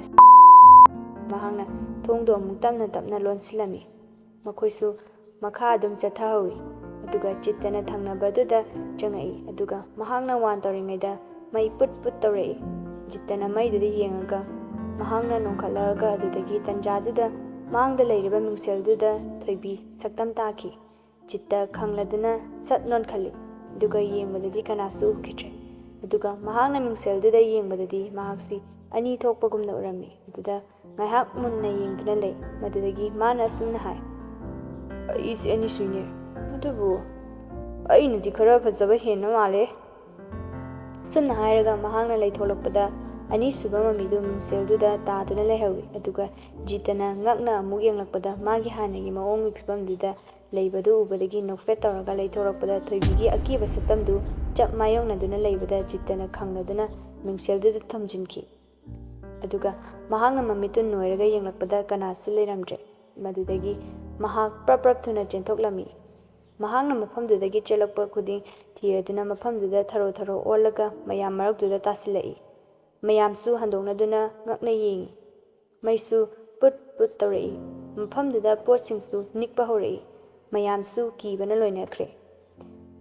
ꯃꯍꯥꯛꯅ ꯊꯣꯡꯗꯨ ꯑꯃꯨꯛ ꯇꯞꯅ ꯇꯞꯅ ꯂꯣꯟꯁꯤꯜꯂꯝꯃꯤ꯫ ꯃꯈꯣꯏꯁꯨ ꯃꯈꯥ ꯑꯗꯨꯝ ꯆꯠꯊꯍꯧꯏ꯫ ꯑꯗꯨꯒ ꯖꯤꯠꯇꯅ ꯊꯪꯅꯕꯗꯨꯗ ꯆꯪꯉꯛꯏ꯫ ꯑꯗꯨꯒ ꯃꯍꯥꯛꯅ ꯋꯥꯟ ꯇꯧꯔꯤꯉꯩꯗ ꯃꯩ ꯄꯨꯠ ꯄꯨꯠ ꯇꯧꯔꯛꯏ꯫ ꯖꯤꯠꯇꯅ ꯃꯩꯗꯨꯗ ꯌꯦꯡꯉꯒ ꯃꯍꯥꯛꯅ ꯅꯣꯡꯈꯠꯂꯛꯑꯒ ꯑꯗꯨꯗꯒꯤ ꯇꯟꯖꯥꯗꯨꯗ ꯃꯥꯡꯗ ꯂꯩꯔꯤꯕ ꯃꯤꯡꯁꯦꯜꯗꯨꯗ ꯊꯣꯏꯕꯤ ꯁꯛꯇꯝ ꯇꯥꯈꯤ꯫ ꯖꯤꯠꯇ ꯈꯪꯂꯗꯨꯅ ꯁꯠ ꯅꯣꯟꯈꯠꯂꯤ꯫ ꯑꯗꯨꯒ ꯌꯦꯡꯕꯗꯗꯤ ꯀꯅꯥꯁꯨ ꯎꯈꯤꯗ꯭ꯔꯦ꯫ ꯑꯗꯨꯒ ꯃꯍꯥꯛꯅ ꯃꯤꯡꯁꯦꯜꯗꯨꯗ ꯌꯦꯡꯕꯗꯗꯤ ꯃꯍꯥꯛꯁꯤ ꯑꯅꯤ ꯊꯣꯛꯄꯒꯨꯝꯅ ꯎꯔꯝꯃꯤ꯫ ꯑꯗꯨꯗ ꯉꯥꯏꯍꯥꯛ ꯃꯨꯟꯅ ꯌꯦꯡꯗꯨꯅ ꯂꯩ꯫ ꯃꯗꯨꯗꯒꯤ ꯃꯥꯅ ꯑꯁꯨꯝꯅ ꯍꯥꯏ, "ꯑꯩꯁꯦ ꯑꯅꯤꯁꯨꯏꯅꯦ, ꯑꯗꯨꯕꯨ ꯑꯩꯅꯗꯤ ꯈꯔ ꯐꯖꯕ ꯍꯦꯟꯕ ꯃꯥꯜꯂꯦ"꯫ ꯑꯁꯨꯝꯅ ꯍꯥꯏꯔꯒ ꯃꯍꯥꯛꯅ ꯂꯩꯊꯣꯛꯂꯛꯄꯗ ꯑꯅꯤꯁꯨꯕ ꯃꯃꯤꯗꯨ ꯃꯤꯡꯁꯦꯜꯗꯨꯗ ꯇꯥꯗꯨꯅ ꯂꯩꯍꯧꯏ꯫ ꯑꯗꯨꯒ ꯖꯤꯠꯇꯅ ꯉꯛꯅ ꯑꯃꯨꯛ ꯌꯦꯡꯂꯛꯄꯗ ꯃꯥꯒꯤ ꯍꯥꯟꯅꯒꯤ ꯃꯑꯣꯡꯒꯤ ꯐꯤꯕꯝꯗꯨꯗ ꯂꯩꯕꯗꯨ ꯎꯕꯗꯒꯤ ꯅꯣꯛꯐꯦꯠ ꯇꯧꯔꯒ ꯂꯩꯊꯣꯔꯛꯄꯗ ꯊꯣꯏꯕꯤꯒꯤ ꯑꯀꯤꯕ ꯁꯛꯇꯝꯗꯨ ꯆꯞ ꯃꯥꯌꯣꯛꯅꯗꯨꯅ ꯂꯩꯕꯗ ꯖꯤꯠꯇꯅ ꯈꯪꯂꯗꯨꯅ ꯃꯤꯡꯁꯦꯜꯗꯨꯗ ꯊꯝꯖꯤꯟꯈꯤ꯫ ꯑꯗꯨꯒ ꯃꯍꯥꯛꯅ ꯃꯃꯤꯠꯇꯨ ꯅꯣꯏꯔꯒ ꯌꯦꯡꯂꯛꯄꯗ ꯀꯅꯥꯁꯨ ꯂꯩꯔꯝꯗ꯭ꯔꯦ꯫ ꯃꯗꯨꯗꯒꯤ ꯃꯍꯥꯛ ꯄ꯭ꯔꯞ ꯄ꯭ꯔꯞ ꯊꯨꯅ ꯆꯦꯟꯊꯣꯛꯂꯝꯃꯤ꯫ ꯃꯍꯥꯛꯅ ꯃꯐꯝꯗꯨꯗꯒꯤ ꯆꯦꯜꯂꯛꯄ ꯈꯨꯗꯤꯡ ꯊꯤꯔꯗꯨꯅ ꯃꯐꯝꯗꯨꯗ ꯊꯔꯣ ꯊꯔꯣ ꯑꯣꯜꯂꯒ ꯃꯌꯥꯝ ꯃꯔꯛꯇꯨꯗ ꯇꯥꯁꯤꯜꯂꯛꯏ꯫ ꯃꯌꯥꯝꯁꯨ ꯍꯟꯗꯣꯛꯅꯗꯨꯅ ꯉꯛꯅ ꯌꯦꯡꯏ꯫ ꯃꯩꯁꯨ ꯄꯨꯠ ꯄꯨꯠ ꯇꯧꯔꯛꯏ꯫ ꯃꯐꯝꯗꯨꯗ ꯄꯣꯠꯁꯤꯡꯁꯨ ꯅꯤꯛꯄ ꯍꯧꯔꯛꯏ꯫ ꯃꯌꯥꯝꯁꯨ ꯀꯤꯕꯅ ꯂꯣꯏꯅꯈ꯭ꯔꯦ꯫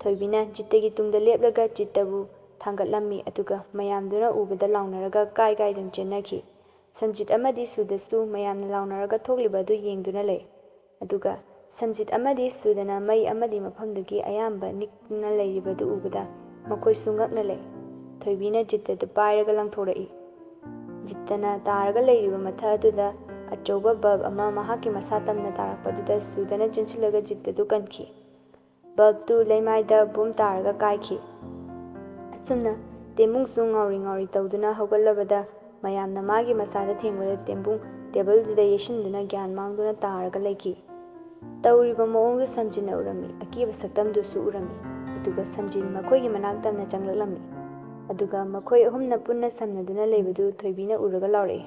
ꯊꯣꯏꯕꯤꯅ ꯖꯤꯠꯇꯒꯤ ꯇꯨꯡꯗ ꯂꯦꯞꯂꯒ ꯖꯤꯠꯇꯕꯨ ꯊꯥꯡꯒꯠꯂꯝꯃꯤ, ꯑꯗꯨꯒ ꯃꯌꯥꯝꯗꯨꯅ ꯎꯕꯗ ꯂꯥꯎꯅꯔꯒ ꯀꯥꯏ ꯀꯥꯏꯗꯨꯅ ꯆꯦꯟꯅꯈꯤ꯫ ꯁꯟꯖꯤꯠ ꯑꯃꯗꯤ ꯁꯨꯗꯁꯨ ꯃꯌꯥꯝꯅ ꯂꯥꯎꯅꯔꯒ ꯊꯣꯛꯂꯤꯕ ꯑꯗꯨ ꯌꯦꯡꯗꯨꯅ ꯂꯩ꯫ ꯑꯗꯨꯒ ꯁꯟꯖꯤꯠ ꯑꯃꯗꯤ ꯁꯨꯗꯅ ꯃꯩ ꯑꯃꯗꯤ ꯃꯐꯝꯗꯨꯒꯤ ꯑꯌꯥꯝꯕ ꯅꯤꯛꯅ ꯂꯩꯔꯤꯕꯗꯨ ꯎꯕꯗ ꯃꯈꯣꯏꯁꯨ ꯉꯛꯅ ꯂꯩ꯫ ꯊꯣꯏꯕꯤꯅ ꯖꯤꯠꯇꯗꯨ ꯄꯥꯏꯔꯒ ꯂꯪꯊꯣꯔꯛꯏ꯫ ꯖꯤꯠꯇꯅ ꯇꯥꯔꯒ ꯂꯩꯔꯤꯕ ꯃꯊꯛ ꯑꯗꯨꯗ ꯑꯆꯧꯕ ꯕꯜꯕ ꯑꯃ ꯃꯍꯥꯛꯀꯤ ꯃꯁꯥ ꯇꯝꯅ ꯇꯥꯔꯛꯄꯗꯨꯗ ꯁꯨꯗꯅ ꯆꯦꯟꯁꯤꯜꯂꯒ ꯖꯤꯠꯇꯗꯨ ꯀꯟꯈꯤ꯫ ꯕꯜꯕꯇꯨ ꯂꯩꯃꯥꯏꯗ ꯕꯨꯝ ꯇꯥꯔꯒ ꯀꯥꯏꯈꯤ꯫ ꯑꯁꯨꯝꯅ ꯇꯦꯝꯕꯨꯡꯁꯨ ꯉꯥꯎꯔꯤ ꯉꯥꯎꯔꯤ ꯇꯧꯗꯨꯅ ꯍꯧꯒꯠꯂꯕꯗ ꯃꯌꯥꯝꯅ ꯃꯥꯒꯤ ꯃꯁꯥꯗ ꯊꯦꯡꯕꯗ ꯇꯦꯝꯕꯨꯡ ꯇꯦꯕꯜꯗꯨꯗ ꯌꯩꯁꯤꯟꯗꯨꯅ ꯒ꯭ꯌꯥꯟ ꯃꯥꯡꯗꯨꯅ ꯇꯥꯔꯒ ꯂꯩꯈꯤ꯫ ꯇꯧꯔꯤꯕ ꯃꯑꯣꯡꯗꯨ ꯁꯝꯖꯤꯟꯅ ꯎꯔꯝꯃꯤ, ꯑꯀꯤꯕ ꯁꯛꯇꯝꯗꯨꯁꯨ ꯎꯔꯝꯃꯤ꯫ ꯑꯗꯨꯒ ꯁꯝꯖꯤꯟ ꯃꯈꯣꯏꯒꯤ ꯃꯅꯥꯛ ꯇꯝꯅ ꯆꯪꯂꯛꯂꯝꯃꯤ꯫ ꯑꯗꯨꯒ ꯃꯈꯣꯏ ꯑꯍꯨꯝꯅ ꯄꯨꯟꯅ ꯁꯝꯅꯗꯨꯅ ꯂꯩꯕꯗꯨ ꯊꯣꯏꯕꯤꯅ ꯎꯔꯒ ꯂꯥꯎꯔꯛꯏ,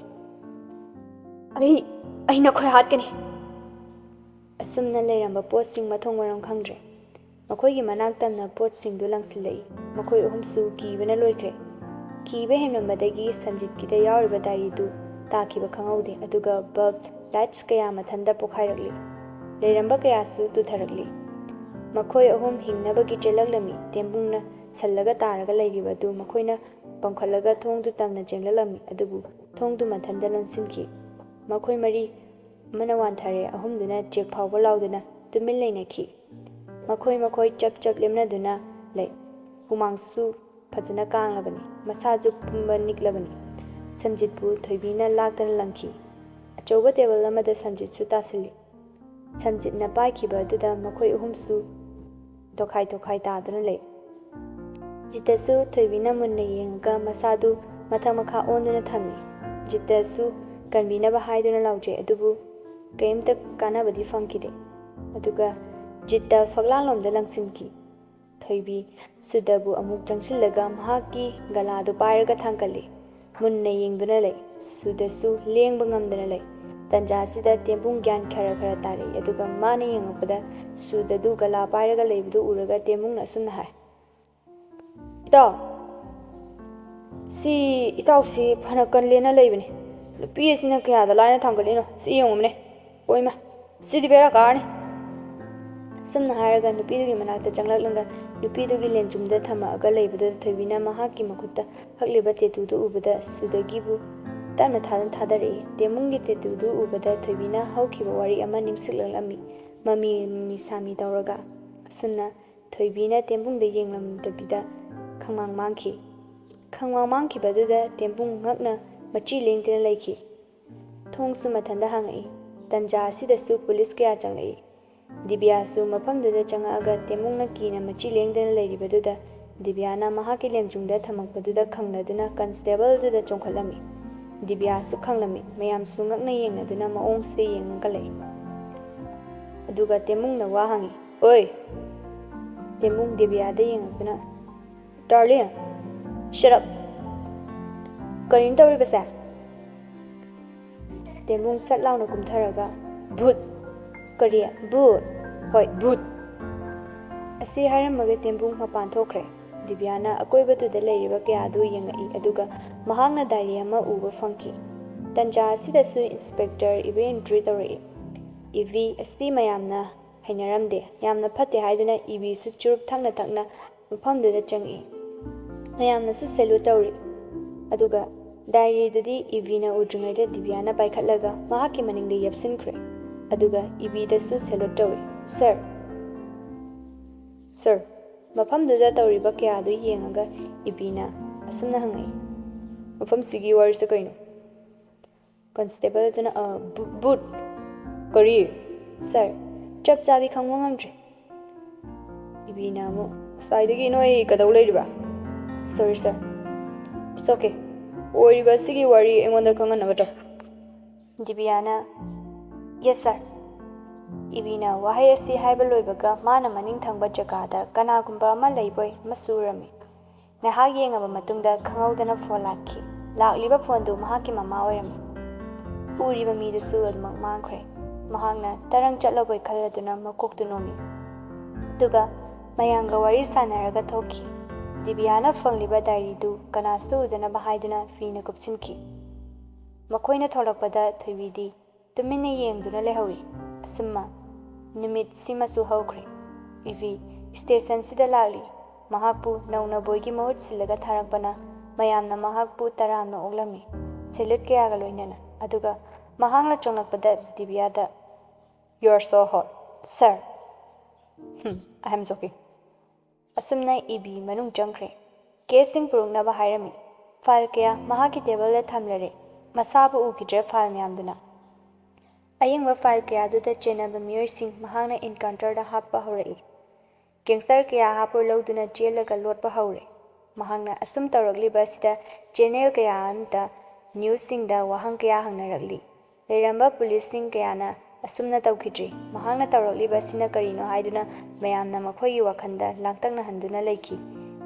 "ꯑꯩ, ꯑꯩ ꯅꯈꯣꯏ ꯍꯥꯠꯀꯅꯤ!" ꯑꯁꯨꯝꯅ ꯂꯩꯔꯝꯕ ꯄꯣꯠꯁꯤꯡ ꯃꯊꯣꯡ ꯃꯔꯝ ꯈꯪꯗ꯭ꯔꯦ꯫ ꯃꯈꯣꯏꯒꯤ ꯃꯅꯥꯛ ꯇꯝꯅ ꯄꯣꯠꯁꯤꯡꯗꯨ ꯂꯪꯁꯤꯜꯂꯛꯏ꯫ ꯃꯈꯣꯏ ꯑꯍꯨꯝꯁꯨ ꯀꯤꯕꯅ ꯂꯣꯏꯈ꯭ꯔꯦ꯫ ꯀꯤꯕ ꯍꯦꯟꯃꯟꯕꯗꯒꯤ ꯁꯟꯖꯤꯠꯀꯤꯗ ꯌꯥꯎꯔꯤꯕ ꯗꯥꯏꯔꯤꯗꯨ ꯇꯥꯈꯤꯕ ꯈꯪꯍꯧꯗꯦ, ꯑꯗꯨꯒ ꯕꯜꯕ ꯂꯥꯏꯠꯁ ꯀꯌꯥ ꯃꯊꯟꯇ ꯄꯣꯈꯥꯏꯔꯛꯂꯤ꯫ ꯂꯩꯔꯝꯕ ꯀꯌꯥꯁꯨ ꯇꯨꯊꯔꯛꯂꯤ꯫ ꯃꯈꯣꯏ ꯑꯍꯨꯝ ꯍꯤꯡꯅꯕꯒꯤ ꯆꯦꯜꯂꯛꯂꯝꯃꯤ꯫ ꯇꯦꯝꯕꯨꯡꯅ ꯁꯜꯂꯒ ꯇꯥꯔꯒ ꯂꯩꯔꯤꯕ ꯑꯗꯨ ꯃꯈꯣꯏꯅ ꯄꯝꯈꯠꯂꯒ ꯊꯣꯡꯗꯨ ꯇꯝꯅ ꯆꯦꯜꯂꯛꯂꯝꯃꯤ, ꯑꯗꯨꯕꯨ ꯊꯣꯡꯗꯨ ꯃꯊꯟꯇ ꯂꯣꯟꯁꯤꯟꯈꯤ꯫ ꯃꯈꯣꯏ ꯃꯔꯤ, ꯑꯃꯅ ꯋꯥꯟꯊꯔꯦ, ꯑꯍꯨꯝꯗꯨꯅ ꯆꯦꯛ ꯐꯥꯎꯕ ꯂꯥꯎꯗꯅ ꯇꯨꯃꯤꯟ ꯂꯩꯅꯈꯤ꯫ ꯃꯈꯣꯏ ꯃꯈꯣꯏ ꯆꯞ ꯆꯞ ꯂꯦꯞꯅꯗꯨꯅ ꯂꯩ꯫ ꯍꯨꯃꯥꯡꯁꯨ ꯐꯖꯅ ꯀꯥꯡꯂꯕꯅꯤ, ꯃꯁꯥꯁꯨ ꯄꯨꯝꯕ ꯅꯤꯛꯂꯕꯅꯤ꯫ ꯁꯟꯖꯤꯠꯄꯨ ꯊꯣꯏꯕꯤꯅ ꯂꯥꯛꯇꯅ ꯂꯪꯈꯤ꯫ ꯑꯆꯧꯕ ꯇꯦꯕꯜ ꯑꯃꯗ ꯁꯟꯖꯤꯠꯁꯨ ꯇꯥꯁꯤꯜꯂꯤ꯫ ꯁꯟꯖꯤꯠꯅ ꯄꯥꯏꯈꯤꯕ ꯑꯗꯨꯗ ꯃꯈꯣꯏ ꯑꯍꯨꯝꯁꯨ ꯇꯣꯈꯥꯏ ꯇꯣꯈꯥꯏ ꯇꯥꯗꯨꯅ ꯂꯩ꯫ ꯖꯤꯠꯇꯁꯨ ꯊꯣꯏꯕꯤꯅ ꯃꯨꯟꯅ ꯌꯦꯡꯉꯒ ꯃꯁꯥꯗꯨ ꯃꯊꯛ ꯃꯈꯥ ꯑꯣꯟꯗꯨꯅ ꯊꯝꯃꯤ꯫ ꯖꯤꯠꯇꯁꯨ ꯀꯟꯕꯤꯅꯕ ꯍꯥꯏꯗꯨꯅ ꯂꯥꯎꯖꯩ, ꯑꯗꯨꯕꯨ ꯀꯔꯤꯝꯇ ꯀꯥꯟꯅꯕꯗꯤ ꯐꯪꯈꯤꯗꯦ꯫ ꯑꯗꯨꯒ ꯖꯤꯠꯇ ꯐꯛꯂꯥꯡꯂꯣꯝꯗ ꯂꯪꯁꯤꯟꯈꯤ꯫ ꯊꯣꯏꯕꯤ ꯁꯨꯗꯕꯨ ꯑꯃꯨꯛ ꯆꯪꯁꯤꯜꯂꯒ ꯃꯍꯥꯛꯀꯤ ꯒꯂꯥꯗꯨ ꯄꯥꯏꯔꯒ ꯊꯥꯡꯒꯠꯂꯤ꯫ ꯃꯨꯟꯅ ꯌꯦꯡꯗꯨꯅ ꯂꯩ꯫ ꯁꯨꯗꯁꯨ ꯂꯦꯡꯕ ꯉꯝꯗꯅ ꯂꯩ꯫ ꯇꯟꯖꯥ ꯑꯁꯤꯗ ꯇꯦꯝꯕꯨꯡ ꯒ꯭ꯌꯥꯟ ꯈꯔ ꯈꯔ ꯇꯥꯔꯛꯏ꯫ ꯑꯗꯨꯒ ꯃꯥꯅ ꯌꯦꯡꯉꯛꯄꯗ ꯁꯨꯗꯗꯨ ꯒꯂꯥ ꯄꯥꯏꯔꯒ ꯂꯩꯕꯗꯨ ꯎꯔꯒ ꯇꯦꯝꯕꯨꯡꯅ ꯑꯁꯨꯝꯅ ꯍꯥꯏ, "ꯏꯇꯥꯎ, ꯁꯤ ꯏꯇꯥꯎꯁꯤ ꯐꯅ ꯀꯜꯂꯦꯅ ꯂꯩꯕꯅꯤ꯫ ꯅꯨꯄꯤ ꯑꯁꯤꯅ ꯀꯌꯥꯗ ꯂꯥꯏꯅ ꯊꯥꯡꯒꯠꯂꯤꯅꯣ? ꯁꯤ ꯌꯦꯡꯉꯨꯕꯅꯦ꯫ ꯑꯣꯏꯃ, ꯁꯤꯗꯤ ꯕꯦꯔꯥ ꯀꯥꯔꯅꯤ꯫" ꯑꯁꯨꯝꯅ ꯍꯥꯏꯔꯒ ꯅꯨꯄꯤꯗꯨꯒꯤ ꯃꯅꯥꯛꯇ ꯆꯪꯂꯛꯂꯒ ꯅꯨꯄꯤꯗꯨꯒꯤ ꯂꯦꯡꯖꯨꯝꯗ ꯊꯝꯃꯛꯑꯒ ꯂꯩꯕꯗꯨꯗ ꯊꯣꯏꯕꯤꯅ ꯃꯍꯥꯛꯀꯤ ꯃꯈꯨꯠꯇ ꯍꯛꯂꯤꯕ ꯇꯦꯇꯨꯗꯨ ꯎꯕꯗ ꯁꯨꯗꯒꯤꯕꯨ ꯇꯞꯅ ꯊꯥꯗꯨꯅ ꯊꯥꯗꯔꯛꯏ꯫ ꯇꯦꯝꯕꯨꯡꯒꯤ ꯇꯦꯇꯨꯗꯨ ꯎꯕꯗ ꯊꯣꯏꯕꯤꯅ ꯍꯧꯈꯤꯕ ꯋꯥꯔꯤ ꯑꯃ ꯅꯤꯡꯁꯤꯡꯂꯛꯂꯝꯃꯤ꯫ ꯃꯃꯤ ꯃꯃꯤ ꯁꯥꯃꯤ ꯇꯧꯔꯒ꯫ ꯑꯁꯨꯝꯅ ꯊꯣꯏꯕꯤꯅ ꯇꯦꯝꯕꯨꯡꯗ ꯌꯦꯡꯂꯝꯗꯕꯤꯗ ꯈꯪꯃꯥꯡ ꯃꯥꯡꯈꯤ꯫ ꯈꯪꯃꯥꯡ ꯃꯥꯡꯈꯤꯕꯗꯨꯗ ꯇꯦꯝꯕꯨꯡ ꯉꯛꯅ ꯃꯆꯤ ꯂꯦꯡꯗꯅ ꯂꯩꯈꯤ꯫ ꯊꯣꯡꯁꯨ ꯃꯊꯟꯇ ꯍꯥꯡꯉꯛꯏ꯫ ꯇꯟꯖꯥ ꯑꯁꯤꯗꯁꯨ ꯄꯨꯂꯤꯁ ꯀꯌꯥ ꯆꯪꯂꯛꯏ꯫ ꯗꯤꯕꯤꯌꯥꯁꯨ ꯃꯐꯝꯗꯨꯗ ꯆꯪꯉꯛꯑꯒ ꯇꯦꯝꯕꯨꯡꯅ ꯀꯤꯅ ꯃꯆꯤ ꯂꯦꯡꯗꯅ ꯂꯩꯔꯤꯕꯗꯨꯗ ꯗꯤꯕꯤꯌꯥꯅ ꯃꯍꯥꯛꯀꯤ ꯂꯦꯝꯖꯨꯝꯗ ꯊꯝꯃꯛꯄꯗꯨꯗ ꯈꯪꯅꯗꯨꯅ ꯀꯟꯁꯇꯦꯕꯜꯗꯨꯗ ꯆꯣꯡꯈꯠꯂꯝꯃꯤ꯫ ꯗꯤꯕꯤꯌꯥꯁꯨ ꯈꯪꯂꯝꯃꯤ꯫ ꯃꯌꯥꯝꯁꯨ ꯉꯛꯅ ꯌꯦꯡꯅꯗꯨꯅ ꯃꯑꯣꯡꯁꯤꯗ ꯌꯦꯡꯉꯒ ꯂꯩ꯫ ꯑꯗꯨꯒ ꯇꯦꯝꯕꯨꯡꯅ ꯋꯥ ꯍꯪꯉꯤ, "ꯑꯣꯏ!" ꯇꯦꯝꯕꯨꯡ ꯗꯤꯕꯤꯌꯥꯗ ꯌꯦꯡꯉꯛꯇꯨꯅ, "Darling, shut up! ꯀꯔꯤꯅꯣ ꯇꯧꯔꯤꯕꯁꯦ?" ꯇꯦꯝꯕꯨꯡ ꯁꯠ ꯂꯥꯎꯅ ꯀꯨꯝꯊꯔꯒ, "ꯚꯨꯠ!" "ꯀꯔꯤ? ꯚꯨꯠ?" "ꯍꯣꯏ, ꯚꯨꯠ!" ꯑꯁꯤ ꯍꯥꯏꯔꯝꯃꯒ ꯇꯦꯝꯕꯨꯡ ꯃꯄꯥꯟ ꯊꯣꯛꯈ꯭ꯔꯦ꯫ ꯗꯤꯕꯤꯌꯥꯅ ꯑꯀꯣꯏꯕꯗꯨꯗ ꯂꯩꯔꯤꯕ ꯀꯌꯥꯗꯨ ꯌꯦꯡꯉꯛꯏ, ꯑꯗꯨꯒ ꯃꯍꯥꯛꯅ ꯗꯥꯏꯔꯤ ꯑꯃ ꯎꯕ ꯐꯪꯈꯤ꯫ ꯇꯟꯖꯥ ꯑꯁꯤꯗꯁꯨ ꯏꯟꯁꯄꯦꯛꯇꯔ ꯏꯕꯤ ꯑꯦꯟꯇ꯭ꯔꯤ ꯇꯧꯔꯛꯏ꯫ ꯏꯕꯤ ꯑꯁꯤ ꯃꯌꯥꯝꯅ ꯍꯩꯅꯔꯝꯗꯦ꯫ ꯌꯥꯝꯅ ꯐꯠꯇꯦ ꯍꯥꯏꯗꯨꯅ ꯏꯕꯤꯁꯨ ꯆꯨꯔꯨꯞ ꯊꯛꯅ ꯊꯛꯅ ꯃꯐꯝꯗꯨꯗ ꯆꯪꯉꯛꯏ꯫ ꯃꯌꯥꯝꯅꯁꯨ ꯁꯦꯂꯨꯠ ꯇꯧꯔꯤ꯫ ꯑꯗꯨꯒ ꯗꯥꯏꯔꯤꯗꯨꯗꯤ ꯏꯕꯤꯅ ꯎꯗ꯭ꯔꯤꯉꯩꯗ ꯗꯤꯕꯤꯌꯥꯅ ꯄꯥꯏꯈꯠꯂꯒ ꯃꯍꯥꯛꯀꯤ ꯃꯅꯤꯡꯗ ꯌꯦꯞꯁꯤꯟꯈ꯭ꯔꯦ꯫ ꯑꯗꯨꯒ ꯏꯕꯤꯗꯁꯨ ꯁꯦꯂꯨꯠ ꯇꯧꯏ꯫ "Sir, sir!" ꯃꯐꯝꯗꯨꯗ ꯇꯧꯔꯤꯕ ꯀꯌꯥꯗꯨ ꯌꯦꯡꯉꯒ ꯏꯕꯤꯅ ꯑꯁꯨꯝꯅ ꯍꯪꯉꯛꯏ, "ꯃꯐꯝꯁꯤꯒꯤ ꯋꯥꯔꯤꯁꯦ ꯀꯩꯅꯣ?" ꯀꯟꯁꯇꯦꯕꯜ ꯑꯗꯨꯅ, "ꯑ, ꯚꯨ-, ꯚꯨꯠ!" "ꯀꯔꯤ?" "ꯁꯔ, ꯆꯞ ꯆꯥꯕꯤ ꯈꯪꯕ ꯉꯝꯗ꯭ꯔꯤ꯫" ꯏꯕꯤꯅ ꯑꯃꯨꯛ, "ꯉꯁꯥꯏꯗꯒꯤ ꯅꯣꯏ ꯀꯩꯗꯧ ꯂꯩꯔꯤꯕ?" "Sorry, sir." "It's okay꯫ ꯑꯣꯏꯔꯤꯕ ꯑꯁꯤꯒꯤ ꯋꯥꯔꯤ ꯑꯩꯉꯣꯟꯗ ꯈꯪꯍꯟꯅꯕ ꯇꯧ꯫ ꯗꯤꯕꯤꯌꯥꯅ, "Yes, sir." ꯏꯕꯤꯅ ꯋꯥꯍꯩ ꯑꯁꯤ ꯍꯥꯏꯕ ꯂꯣꯏꯕꯒ ꯃꯥꯅ ꯃꯅꯤꯡ ꯊꯪꯕ ꯖꯒꯥꯗ ꯀꯅꯥꯒꯨꯝꯕ ꯑꯃ ꯂꯩꯕꯣꯏ ꯑꯃꯁꯨ ꯎꯔꯝꯃꯤ꯫ ꯉꯥꯏꯍꯥꯛ ꯌꯦꯡꯉꯕ ꯃꯇꯨꯡꯗ ꯈꯪꯍꯧꯗꯅ ꯐꯣꯟ ꯂꯥꯛꯈꯤ꯫ ꯂꯥꯛꯂꯤꯕ ꯐꯣꯟꯗꯨ ꯃꯍꯥꯛꯀꯤ ꯃꯃꯥ ꯑꯣꯏꯔꯝꯃꯤ꯫ ꯎꯔꯤꯕ ꯃꯤꯗꯨꯁꯨ ꯑꯗꯨꯃꯛ ꯃꯥꯡꯈ꯭ꯔꯦ꯫ ꯃꯍꯥꯛꯅ ꯇꯔꯪ ꯆꯠꯂꯕꯣꯏ ꯈꯜꯂꯗꯨꯅ ꯃꯀꯣꯛꯇꯨ ꯅꯣꯝꯃꯤ꯫ ꯑꯗꯨꯒ ꯃꯌꯥꯝꯒ ꯋꯥꯔꯤ ꯁꯥꯟꯅꯔꯒ ꯊꯣꯛꯈꯤ꯫ ꯗꯤꯕꯤꯌꯥꯅ ꯐꯪꯂꯤꯕ ꯗꯥꯏꯔꯤꯗꯨ ꯀꯅꯥꯁꯨ ꯎꯗꯅꯕ ꯍꯥꯏꯗꯨꯅ ꯐꯤꯅ ꯀꯨꯞꯁꯤꯟꯈꯤ꯫ ꯃꯈꯣꯏꯅ ꯊꯣꯛꯂꯛꯄꯗ ꯊꯣꯏꯕꯤꯗꯤ ꯇꯨꯃꯤꯟꯅ ꯌꯦꯡꯗꯨꯅ ꯂꯩꯍꯧꯏ꯫ ꯑꯁꯨꯝꯅ ꯅꯨꯃꯤꯠ ꯁꯤꯃꯁꯨ ꯍꯧꯈ꯭ꯔꯦ꯫ ꯏꯕꯤ ꯁ꯭ꯇꯦꯁꯟꯁꯤꯗ ꯂꯥꯛꯂꯤ꯫ ꯃꯍꯥꯛꯄꯨ ꯅꯧꯅ ꯕꯣꯏꯒꯤ ꯃꯍꯨꯠ ꯁꯤꯜꯂꯒ ꯊꯥꯔꯛꯄꯅ ꯃꯌꯥꯝꯅ ꯃꯍꯥꯛꯄꯨ ꯇꯔꯥꯝꯅ ꯑꯣꯛꯂꯝꯃꯤ, ꯁꯦꯂ꯭ꯌꯨꯠ ꯀꯌꯥꯒ ꯂꯣꯏꯅꯅ꯫ ꯑꯗꯨꯒ ꯃꯍꯥꯛꯅ ꯆꯪꯂꯛꯄꯗ ꯗꯤꯕꯤꯌꯥꯗ, "You are so hot, sir." "Hmm, I am joking." ꯑꯁꯨꯝꯅ ꯏꯕꯤ ꯃꯅꯨꯡ ꯆꯪꯈ꯭ꯔꯦ꯫ ꯀꯦꯁꯁꯤꯡ ꯄꯨꯔꯛꯅꯕ ꯍꯥꯏꯔꯝꯃꯤ꯫ ꯐꯥꯏꯜ ꯀꯌꯥ ꯃꯍꯥꯛꯀꯤ ꯇꯦꯕꯜꯗ ꯊꯝꯂꯔꯦ꯫ ꯃꯁꯥꯕꯨ ꯎꯈꯤꯗ꯭ꯔꯦ ꯐꯥꯏꯜ ꯃꯌꯥꯝꯗꯨꯅ꯫ ꯑꯌꯦꯡꯕ ꯐꯥꯏꯜ ꯀꯌꯥꯗꯨꯗ ꯆꯦꯟꯅꯕ ꯃꯤꯑꯣꯏꯁꯤꯡ ꯃꯍꯥꯛꯅ ꯏꯟꯀꯥꯎꯟꯇꯔꯗ ꯍꯥꯞꯄ ꯍꯧꯔꯛꯏ꯫ ꯒꯦꯡꯁꯇꯔ ꯀꯌꯥ ꯍꯥꯞꯄ ꯂꯧꯗꯨꯅ ꯆꯦꯜꯂꯒ ꯂꯣꯠꯄ ꯍꯧꯔꯦ꯫ ꯃꯍꯥꯛꯅ ꯑꯁꯨꯝ ꯇꯧꯔꯛꯂꯤꯕ ꯑꯁꯤꯗ ꯆꯦꯅꯦꯜ ꯀꯌꯥ ꯑꯃꯗ ꯅ꯭ꯌꯨꯁꯁꯤꯡꯗ ꯋꯥꯍꯪ ꯀꯌꯥ ꯍꯪꯅꯔꯛꯂꯤ꯫ ꯂꯩꯔꯝꯕ ꯄꯨꯂꯤꯁꯁꯤꯡ ꯀꯌꯥꯅ ꯑꯁꯨꯝꯅ ꯇꯧꯈꯤꯗ꯭ꯔꯤ꯫ ꯃꯍꯥꯛꯅ ꯇꯧꯔꯛꯂꯤꯕ ꯑꯁꯤꯅ ꯀꯔꯤꯅꯣ ꯍꯥꯏꯗꯨꯅ ꯃꯌꯥꯝꯅ ꯃꯈꯣꯏꯒꯤ ꯋꯥꯈꯜꯗ ꯂꯥꯡꯇꯛꯅꯍꯟꯗꯨꯅ ꯂꯩꯈꯤ꯫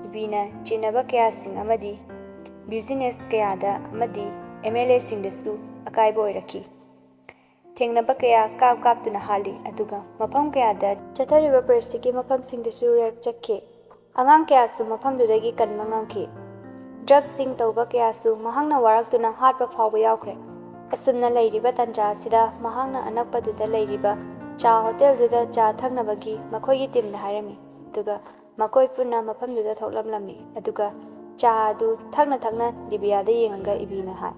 ꯏꯕꯤꯅ ꯆꯤꯡꯅꯕ ꯀꯌꯥꯁꯤꯡ ꯑꯃꯗꯤ ꯕꯤꯖꯤꯅꯦꯁ ꯀꯌꯥꯗ ꯑꯃꯗꯤ ꯑꯦꯝ ꯑꯦꯜ ꯑꯦꯁꯤꯡꯗꯁꯨ ꯑꯀꯥꯏꯕ ꯑꯣꯏꯔꯛꯈꯤ꯫ ꯊꯦꯡꯅꯕ ꯀꯌꯥ ꯀꯥꯞ ꯀꯥꯞꯇꯨꯅ ꯍꯥꯠꯂꯤ, ꯑꯗꯨꯒ ꯃꯐꯝ ꯀꯌꯥꯗ ꯆꯠꯊꯔꯤꯕ ꯄ꯭ꯔꯦꯁꯇꯤꯛꯀꯤ ꯃꯐꯝꯁꯤꯡꯗꯁꯨ ꯔꯦꯞ ꯆꯠꯈꯤ꯫ ꯑꯉꯥꯡ ꯀꯌꯥꯁꯨ ꯃꯐꯝꯗꯨꯗꯒꯤ ꯀꯟꯕ ꯉꯝꯈꯤ꯫ ꯗ꯭ꯔꯒꯁꯤꯡ ꯇꯧꯕ ꯀꯌꯥꯁꯨ ꯃꯍꯥꯛꯅ ꯋꯥꯔꯛꯇꯨꯅ ꯍꯥꯠꯄ ꯐꯥꯎꯕ ꯌꯥꯎꯈ꯭ꯔꯦ꯫ ꯑꯁꯨꯝꯅ ꯂꯩꯔꯤꯕ ꯇꯟꯖꯥ ꯑꯁꯤꯗ ꯃꯍꯥꯛꯅ ꯑꯅꯛꯄꯗꯨꯗ ꯂꯩꯔꯤꯕ ꯆꯥ ꯍꯣꯇꯦꯜꯗꯨꯗ ꯆꯥ ꯊꯛꯅꯕꯒꯤ ꯃꯈꯣꯏꯒꯤ ꯇꯤꯝꯗ ꯍꯥꯏꯔꯝꯃꯤ꯫ ꯑꯗꯨꯒ ꯃꯈꯣꯏ ꯄꯨꯟꯅ ꯃꯐꯝꯗꯨꯗ ꯊꯣꯛꯂꯝꯂꯝꯃꯤ꯫ ꯑꯗꯨꯒ ꯆꯥ ꯑꯗꯨ ꯊꯛꯅ ꯊꯛꯅ ꯗꯤꯕꯤꯌꯥꯗ ꯌꯦꯡꯉꯒ ꯏꯕꯤꯅ ꯍꯥꯏ,